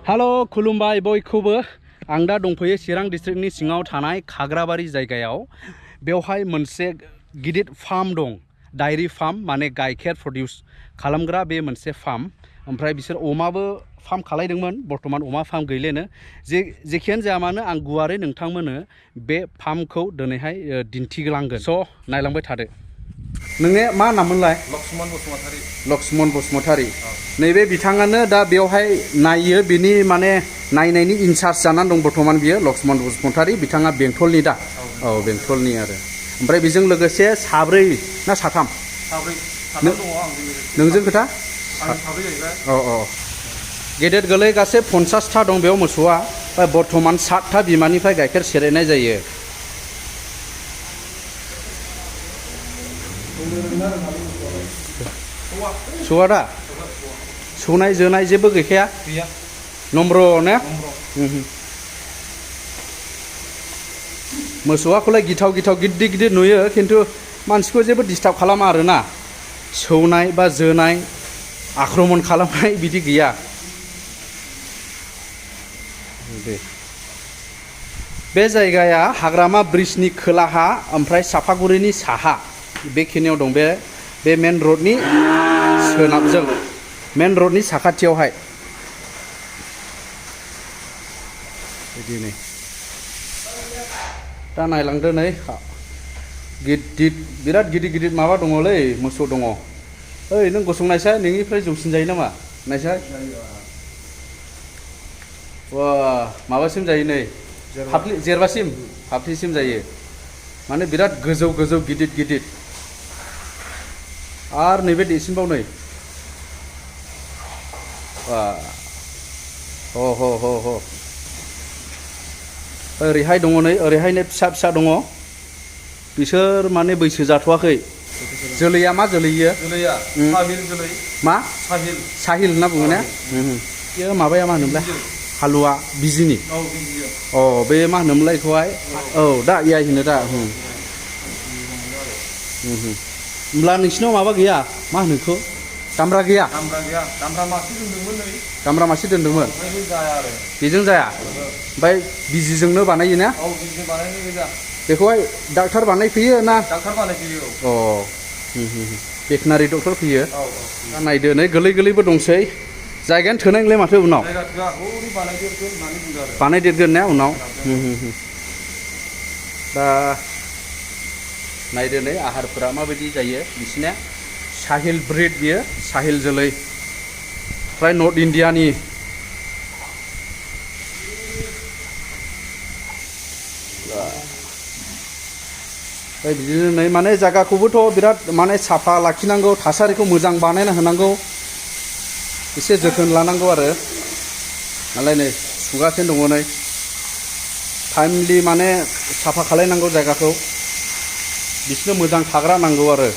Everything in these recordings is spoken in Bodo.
हेलो खुलुमबाय बयखौबो आं दा दंफैयो चिरां डिस्ट्रिक्टनि सिङाव थानाय खाग्राबारि जायगायाव बेवहाय मोनसे गिदिर फार्म दं डायरी फार्म माने गाइखेर प्रडिउस खालामग्रा बे मोनसे फार्म ओमफ्राय बिसोर अमाबो फार्म खालायदोंमोन बर्तमान अमा फार्म गैलेनो जेखियानो जाया मानो आं गुवारै नोंथांमोननो बे फार्मखौ दिनैहाय दिन्थिलांगोन स' नायलांबाय थादो नोंने मा नाममोनलाय लक्ष्मन बसुमतारी नैबे बिथाङानो दा बेवहाय नायो बिनि माने नायनायनि इनचार्ज जानानै दं बर्तमान बियो लक्ष्मन बसुमतारी बिथाङा बेंटलनि दा औ बेंटलनि आरो ओमफ्राय बेजों लोगोसे साब्रै ना साथाम नोंजों खोथा औ औ गेदेर गोरलै गासै 50टा दं बेयाव मोसौआ बर्तमान 7टा बिमानिफ्राय गाइखेर सेरनाय जायो सौआ दा सौनाय जोनाय जेबो गैखाया नम्र ने मोसौआखौलाय गिथाव गिथाव गिदिर गिदिर नुयो खिन्थु मानसिखौ जेबो डिस्टार्ब खालामा आरोना सौनाय बा जोनाय आक्रमण खालामनाय बिदि गैया बे जायगाया हाग्रामा ब्रिजनि खोलाहा ओमफ्राय साफागुरिनि साहा बेखिनियाव दं बे मेन रडनि सोनाबजों मेन रडनि साखाथियावहाय बिदिनो दा नायलांदो नै बिराद गिदिर गिदिर माबा दङलै मोसौ दङ ओइ नों गसंनायसाय नोंनिफ्राय जौसिन जायो नामा नायसाय वा माबासिम जायो नै जेरबासिम फाफ्लिसिम जायो माने बिराद गोजौ गोजौ गिदिर गिदिर आरो नैबे देरसिनबाव नै ह ओरैहाय दङ नै ओरैहाय नै फिसा फिसा दङ बिसोर माने बैसो जाथ'वाखै जोलैया मा जोलै इयो जोलैया साहिल जोलै मा साहिल होनना बुङो ने बेयो माबाया मा होनोमोनलाय हालुवा बिजिनि अ बे मा होनोमोनलाय बेखौहाय औ दा एआइ होनो दा होमब्ला नोंसिनाव माबा गैया मा होनो बेखौ दामब्रा गैया दामब्रा मासे दोनदोंमोन बेजों जाया ओमफ्राय बिजिजोंनो बानायो ना बेखौहाय डाक्टार बानायफैयो ना अ भेटेनारि डक्टर फैयो दा नायदो नै गोरलै गोरलैबो दंसै जायगायानो थोनाय नंलाय माथो उनाव बानायदेरगोन ना उनाव दा नायदो नै आहारफोरा माबायदि जायो बिसिना साहिल ब्रिड बियो साहिल जोलै फ्राय नर्थ इण्डियानि बिदिनो नै माने जायगाखौबोथ' बिराद माने साफा लाखिनांगौ थासारिखौ मोजां बानायना होनांगौ एसे जोथोन लानांगौ आरो नालाय नै सुगासिनो दङ नै टाइमलि माने साफा खालायनांगौ जायगाखौ बिसोरनो मोजां थाग्रा नांगौ आरो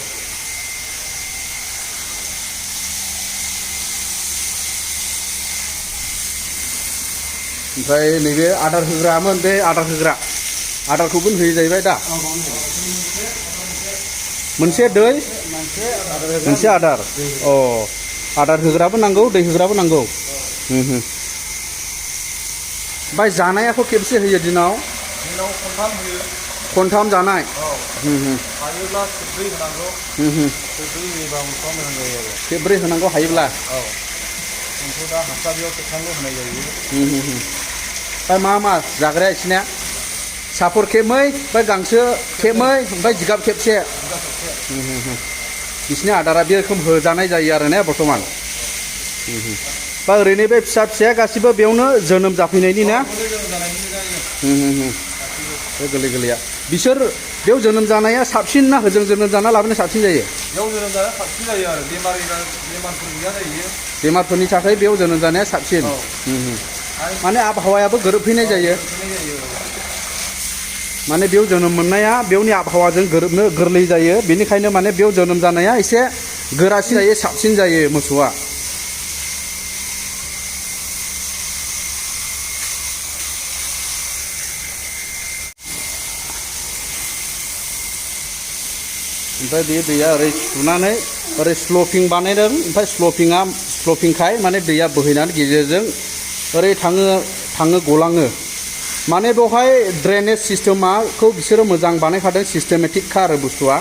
ओमफ्राय नैबे आदार होग्रामोन बे आदार होग्रा आदारखौबो होयो जाहैबाय दा मोनसे दै मोनसे आदार अ आदार होग्राबो नांगौ दै होग्राबो नांगौ ओमफ्राय जानायाखौ खेबसे होयो दिनाव खनथाम जानाय खेब्रै होनांगौ हायोब्ला ओमफ्राय मा जाग्राया बिसिना सापर खेबनै ओमफ्राय गांसो खेबनै ओमफ्राय जिगाब खेबसे बिसिनि आदारा बे रोखोम होजानाय जायो आरो ने बर्तमान बा ओरैनो बे फिसा फिसाया गासिबो बेयावनो जोनोम जाफैनायनि ना बे गोरलै गोरलैया बिसोर बेयाव जोनोम जानाया साबसिन ना होजों जोनोम जाना लाबोनाया साबसिन जायो बेयाव जोनोम जानाया साबसिन जायो आरो बेमारफोर गैया जायो बेमारफोरनि थाखाय बेयाव जोनोम जानाया साबसिन माने आबहावायाबो गोरोबफैनाय जायो माने बेयाव जोनोम मोननाया बेयावनि आबहावाजों गोरोबनो गोरलै जायो बेनिखायनो माने बेयाव जोनोम जानाया एसे गोरासिन जायो साबसिन जायो मोसौआ ओमफ्राय बे दैया ओरै सुनानै ओरै स्लपिं बानायदों ओमफ्राय स्लपिंखाय माने दैया बोहैनानै गेजेरजों ओरै थाङो गलाङो माने बेवहाय ड्रेनेज सिस्टेमखौ बिसोरो मोजां बानायखादों सिस्टेमेटिकखा आरो बुस्थुआ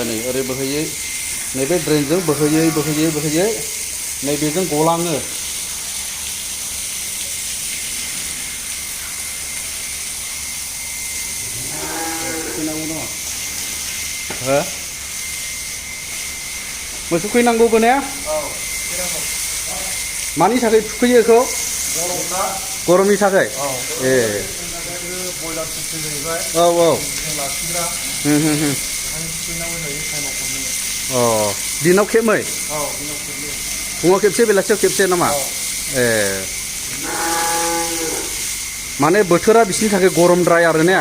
नै ओरै बोहैयै नैबे ड्रेनजों बोहैयै नैबेजों गलाङो हो मोसौ थुखैनांगौबो ने मानि थाखाय थुखैयो बेखौ गरमनि थाखाय ए औ अ दिनाव खेबनै फुङाव खेबसे बेलासियाव खेबसे नामा ए माने बोथोरा बिसिनि थाखाय गरमद्राय आरो ने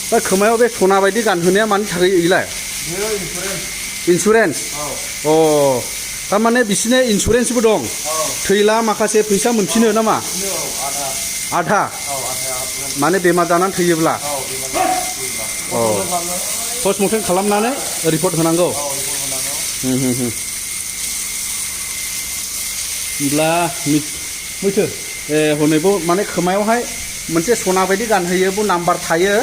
दा खोमायाव बे सना बायदि गानहोनाया मानि थाखाय इलाय इन्सुरेन्स अ थारमाने बिसिनो इन्सुरेन्सबो दं थैला माखासे फैसा मोनफिनो नामा आधा माने बेमार जानानै थैयोब्ला अ पस्टमर्टेम खालामनानै रिपर्ट होनांगौ होमब्ला मैथो ए हनैबो माने खोमायावहाय मोनसे सना बायदि गानहोयो बो नाम्बार थायो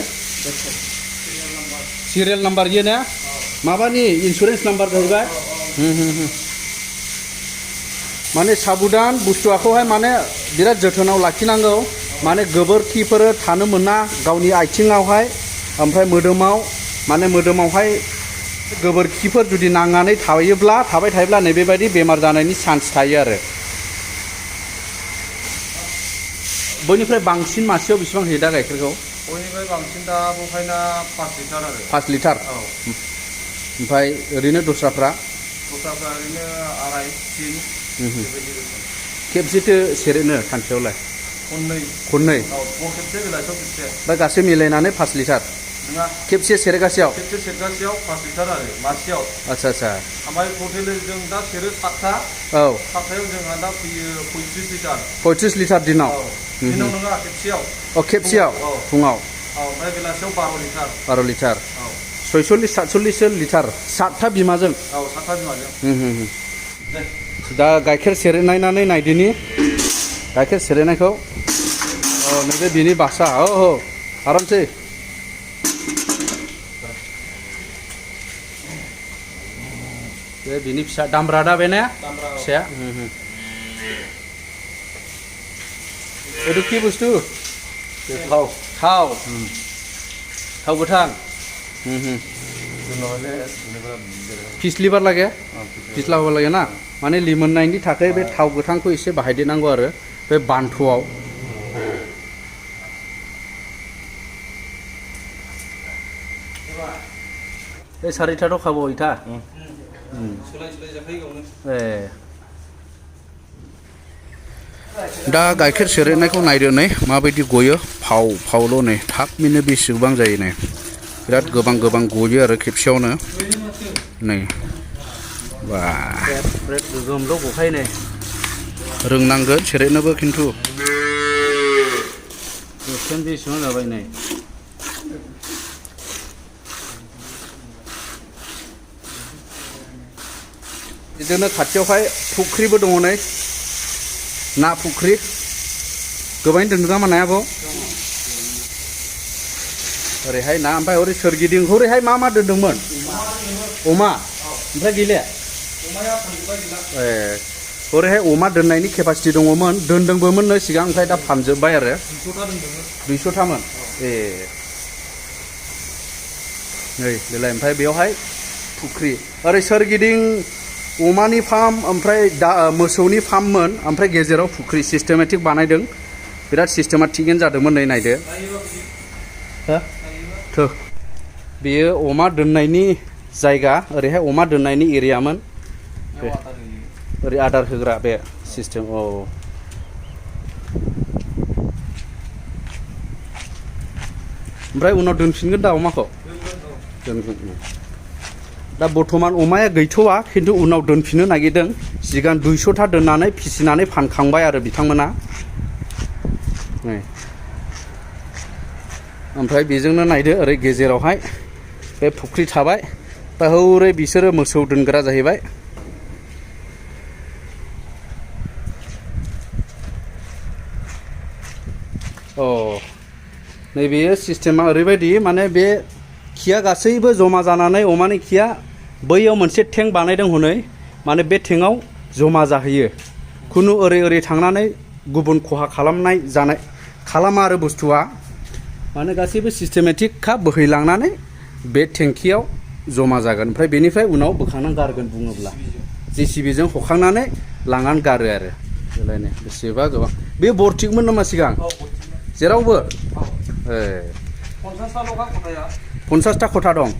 सिरियेल नाम्बार इयो ना माबानि इन्सुरेन्स नाम्बार जाहैबाय माने साबधान बुस्थुआखौहाय माने बिराद जोथोनाव लाखिनांगौ माने गोबोरखिफोर थानो मोना गावनि आथिङावहाय ओमफ्राय मोदोमावहाय गोबोरखिफोर जुदि नांनानै थाबाय थायोब्ला नैबेबायदि बेमार जानायनि चान्स थायो आरो बयनिफ्राय बांसिन मासेयाव बेसेबां होयो दा गाइखेरखौ बयनिफ्राय बांसिन दा बहायना 5 लिटार आरो 5 लिटार औ ओमफ्राय ओरैनो दस्राफ्रा ओरैनो 2.5-3 बेबायदि रोखोम खेबसेथो सेरेनो सानसेयावलाय खननै औ खेबसे बेलासियाव खेबसे ओमफ्राय गासै मिलायनानै 5 लिटार नङा खेबसे सेरेगासेयाव 5 लिटार आरो मासेयाव आच्छा ओमफ्राय टटेल जों दा सेरो 7था औ 7थायाव जोंहा दा फैयो 35 लिटार 35 लिटार दिनाव दिनाव नङा खेबसेयाव खेबसेयाव फुङाव ओमफ्राय बेलासियाव 12 लिटार औ 46-47 लिटार 7था बिमाजों औ 7था बिमाजों दा गाइखेर सेरनायनानै नायदिनि गाइखेर सेरनायखौ नैबे बिनि बासा औ आरामसे बे बिनि फिसा दामब्रा दा बे ने फिसाया itu কি বস্তু थाव गोथां फिस्लिबार लागे फिस्लाबार लागे ना माने लिमोननायनि थाखाय बे थाव गोथांखौ एसे बाहायदेरनांगौ आरो बे बान्थुआव बे 4टाथ' खाबो इथा ए दा गाइखेर सेरनायखौ नायदो नै माबायदि गयो फावल' नै थाबैनो बेसेबां जायो नै बिराद गोबां गयो आरो खेबसेयावनो नै बा गोगोमल' गखायो नै रोंनांगोन सेरनोबो खिन्थु बेसेबां जाबाय नै बिदिनो खाथियावहाय फुख्रिबो दङ नै ना फुख्रि गोबां दोनदों नामा नायाबो ओरैहाय ना ओमफ्राय ओरै सोरगिदिं ओरैहाय मा दोनदोंमोन अमा ओमफ्राय गैले ए ओरैहाय अमा दोननायनि केपासिटि दङमोन दोनदोंबोमोन नो सिगां ओमफ्राय दा फानजोब्बाय आरो 200थामोन ए नै बेलाय ओमफ्राय बेवहाय फुख्रि ओरै सोरगिदिं अमानि फार्म ओमफ्राय मोसौनि फार्ममोन ओमफ्राय गेजेराव फुख्रि सिस्टेमेटिक बानायदों बिराद सिस्टेमेटिकैनो जादोंमोन नै नायदो हो बेयो अमा दोननायनि जायगा ओरैहाय अमा दोननायनि एरियामोन ओरै आदार होग्रा बे सिस्टेम औ ओमफ्राय उनाव दोनफिनगोन दा अमाखौ दोनगोन दा बर्थमान अमाया गैथ'वा खिन्थु उनाव दोनफिननो नागिरदों सिगां 200था दोननानै फिसिनानै फानखांबाय आरो बिथांमोना ओमफ्राय बेजोंनो नायदो ओरै गेजेरावहाय बे फुख्रि थाबाय बा हौरै बिसोरो मोसौ दोनग्रा जाहैबाय नैबे सिस्टेमा ओरैबायदि माने बे खिया गासैबो जमा जानानै अमानि खिया बैयाव मोनसे टेंक बानायदों हनै माने बे टेंकआव जमा जाहैयो खुनु ओरै थांनानै गुबुन खहा खालामनाय जानाय खालामा आरो बुस्थुआ माने गासैबो सिस्टेमेटिकखा बोहैलांनानै बे टेंकियाव जमा जागोन ओमफ्राय बेनिफ्राय उनाव बोखांनानै गारगोन बुङोब्ला जेसिबिजों हखांनानै लांनानै गारो आरो बेलायनो बेसेबा गोबां बे बरथिकमोन नामा सिगां जेरावबो 50टा खथा दं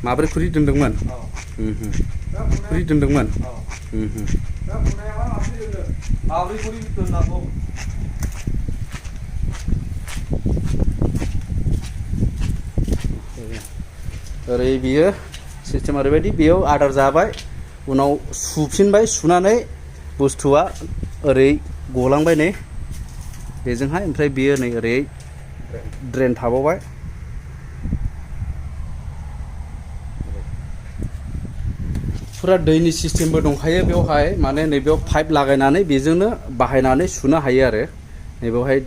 माब्रै खुरि दोनदोंमोन खुरि दोनदोंमोन ओरै बियो सिस्टेम ओरैबायदि बेयाव आदार जाबाय उनाव सुफिनबाय सुनानै बुस्थुआ ओरै गलांबाय नै बेजोंहाय ओमफ्राय बियो नै ओरै ड्रेन थाबावबाय फुरा दैनि सिस्टेमबो दंखायो बेवहाय माने नैबेयाव पाइप लागायनानै बेजोंनो बाहायनानै सुनो हायो आरो नैबेवहाय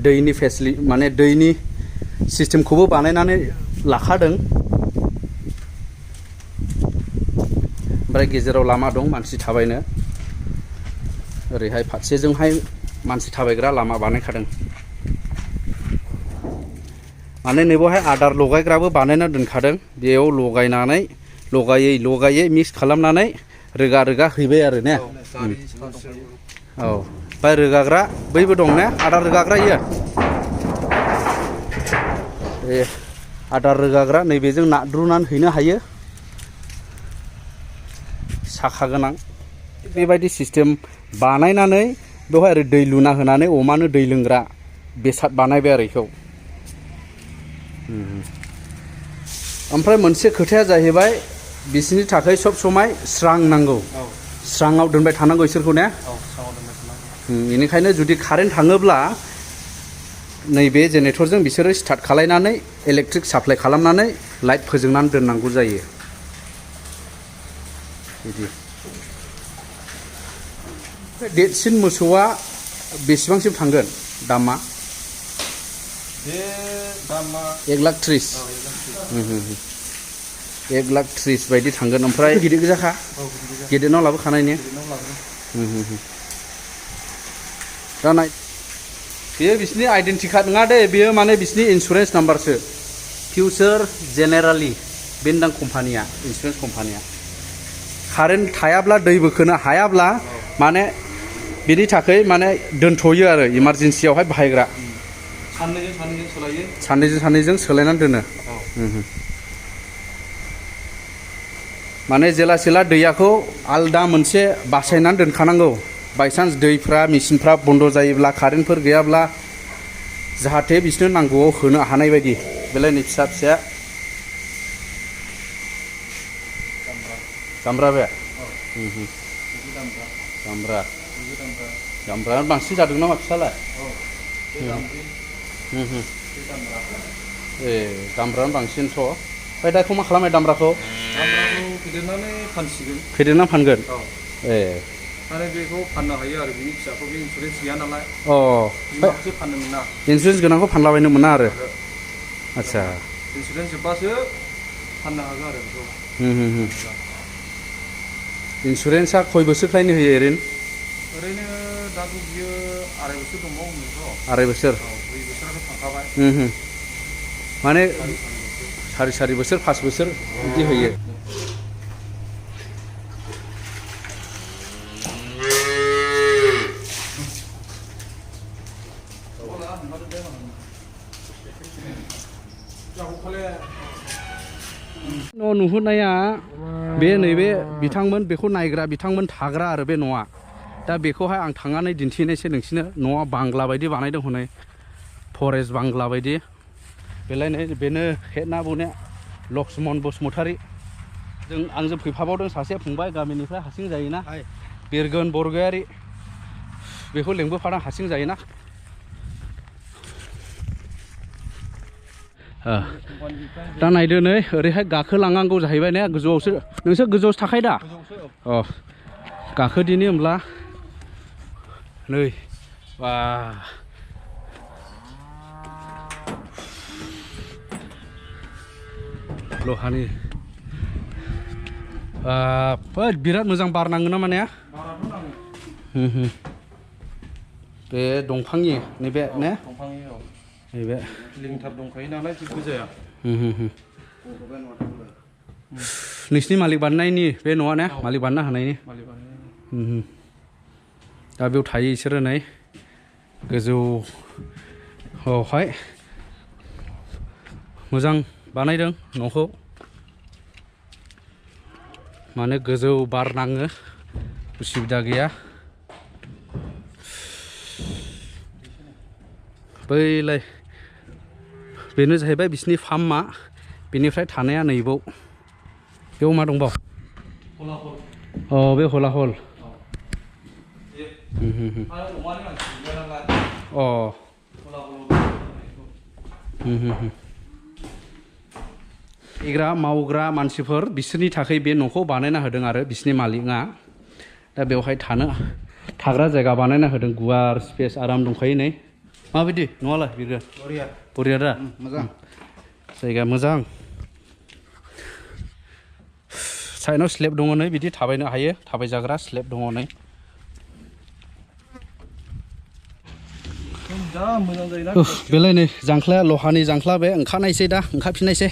दैनि फेसिलिटि माने दैनि सिस्टेमखौबो बानायनानै लाखादों ओमफ्राय गेजेराव लामा दं मानसि थाबायनो ओरैहाय फारसेजोंहाय मानसि थाबायग्रा लामा बानायखादों माने नैबेवहाय आदार लगायग्राबो बानायना दोनखादों बेयाव लगायै मिक्स खालामनानै रोगा हैबाय आरो ने ओमफ्राय रोगाग्रा बैबो दं ने आदार रोगाग्रा इयो आदार रोगाग्रा नैबेजों नाद्रुनानै हैनो हायो साखा गोनां बेबायदि सिस्टेम बानायनानै बेवहाय ओरै दै लुना होनानै अमानो दै लोंग्रा बेसाद बानायबाय आरो इखौ ओमफ्राय मोनसे खोथाया जाहैबाय बिसोरनि थाखाय सब समाय स्रां नांगौ स्राङाव दोनबाय थानांगौ इसोरखौ ने बेनिखायनो जुदि कारेन्ट थाङोब्ला नैबे जेनेरेटरजों बिसोरो स्टार्ट खालायनानै इलेक्ट्रिक साप्लाइ खालामनानै लाइट फोजोंनानै दोननांगौ जायो बिदि देरसिन मोसौआ बेसेबांसिम थांगोन दामा बे दामा 1,30,000 1,30,000 बायदि थांगोन ओमफ्राय गिदिर गोजाखा गिदिरनाव लाबोखानायनि दा नाय बेयो बिसिनि आइडेन्टि कार्ड नङा दे बेयो माने बिसिनि इन्सुरेन्स नाम्बारसो फिउचार जेनेरेलि बेन्दां कम्पानिया इन्सुरेन्स कम्पानिया कारेन्ट थायाब्ला दै बोखोनो हायाब्ला माने बिनि थाखाय माने दोनथ'यो आरो इमारजेन्सियावहाय बाहायग्रा साननैजों सोलायनानै दोनो माने जेला दैयाखौ आलदा मोनसे बासायनानै दोनखानांगौ बायसान्स दैफ्रा मेचिनफ्रा बन्द' जायोब्ला कारेन्टफोर गैयाब्ला जाहाथे बिसोरनो नांगौआव होनो हानाय बायदि बेलाय नै फिसा दामब्रा बे दामब्रा बांसिन जादों नामा फिसालाय दामब्रानो बांसिनथ' ओमफ्राय दा मा खालामो दामब्राखौ फेदेरनानै फानगोन माने बेखौ फाननो हायो आरो बिनि फिसाखौ बे इन्सुरेन्स गैया नालाय बिमाखौसो फाननो मोना इन्सुरेन्स गोनांखौ फानलाबायनो मोना आरो आच्छा इन्सुरेन्स जोब्बासो फाननो हागोन आरो बेखौ इन्सुरेन्सआ खय बोसोरखायनो होयो ओरैनो दाथ' बियो 2.5 बोसोर दंबावोमोनथ' 2.5 बोसोर 2 बोसोराथ' थांखाबाय माने 4 बोसोर 5 बोसोर बिदि होयो न' नुहुरनाया बे नैबे बिथांमोन बेखौ नायग्रा बिथांमोन थाग्रा आरो बे न'आ दा बेखौहाय आं थांनानै दिन्थिनोसै नोंसिनो न'आ बांग्ला बायदि बानायदों हनै फरेस्ट बांग्ला बायदि बेलाय नै बेनो हेडना बुने लक्ष्मन बसुमतारी आंजों फैफाबावदों सासे फंबाय गामिनिफ्राय हारसिं जायोना बिरगोन बरगयारी बेखौ लेंबोफादों हारसिं जायोना दा नायदो नै ओरैहाय गाखोलांनांगौ जाहैबाय ने गोजौआवसो नोंसोर गोजौआवसो थाखायो दा अ गाखोदिनि होमब्ला नै बा लहानि बिराद मोजां बार नाङो ना माने बे दंफांनि नैबे ने नैबे लिंथार दंखायो नालाय जेबो जाया नोंसिनि मालिक बानायनायनि बे न'आ ने मालिक बानायनो हानायनि दा बेयाव थायो बिसोरो नै गोजौआवहाय मोजां बानायदों न'खौ माने गोजौ बार नाङो उसुबिदा गैया बैलाय बेनो जाहैबाय बिसिनि फार्मा बेनिफ्राय थानाया नैबाव बेयाव मा दंबाव अ बे हलाहल एग्रा मावग्रा मानसिफोर बिसोरनि थाखाय बे न'खौ बानायना होदों आरो बिसोरनि मालिकआ दा बेवहाय थाग्रा जायगा बानायना होदों गुवार स्पेस आराम दंखायो नै माबायदि न'आलाय बियो बरिया दा मोजां जायगा मोजां साइडआव स्लेब दङ नै बिदि थाबायनो हायो थाबायजाग्रा स्लेब दङ नै बेलाय नै जांख्लाया लहानि जांख्ला बे ओंखारनायसै दा ओंखारफिननायसै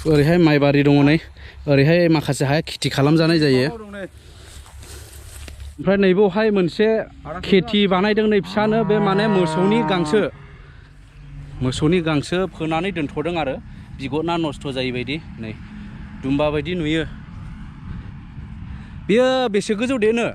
ओरैहाय माइबारि दङ नै ओरैहाय माखासे हाया खेथि खालामजानाय जायो ओमफ्राय नैबेवहाय मोनसे खेथि बानायदों नै फिसानो बे माने मोसौनि गांसो फोनानै दोनथ'दों आरो बिगुरना नस्थ' जायै बायदि नै दुम्बा बायदि नुयो बेयो बेसे गोजौ देनो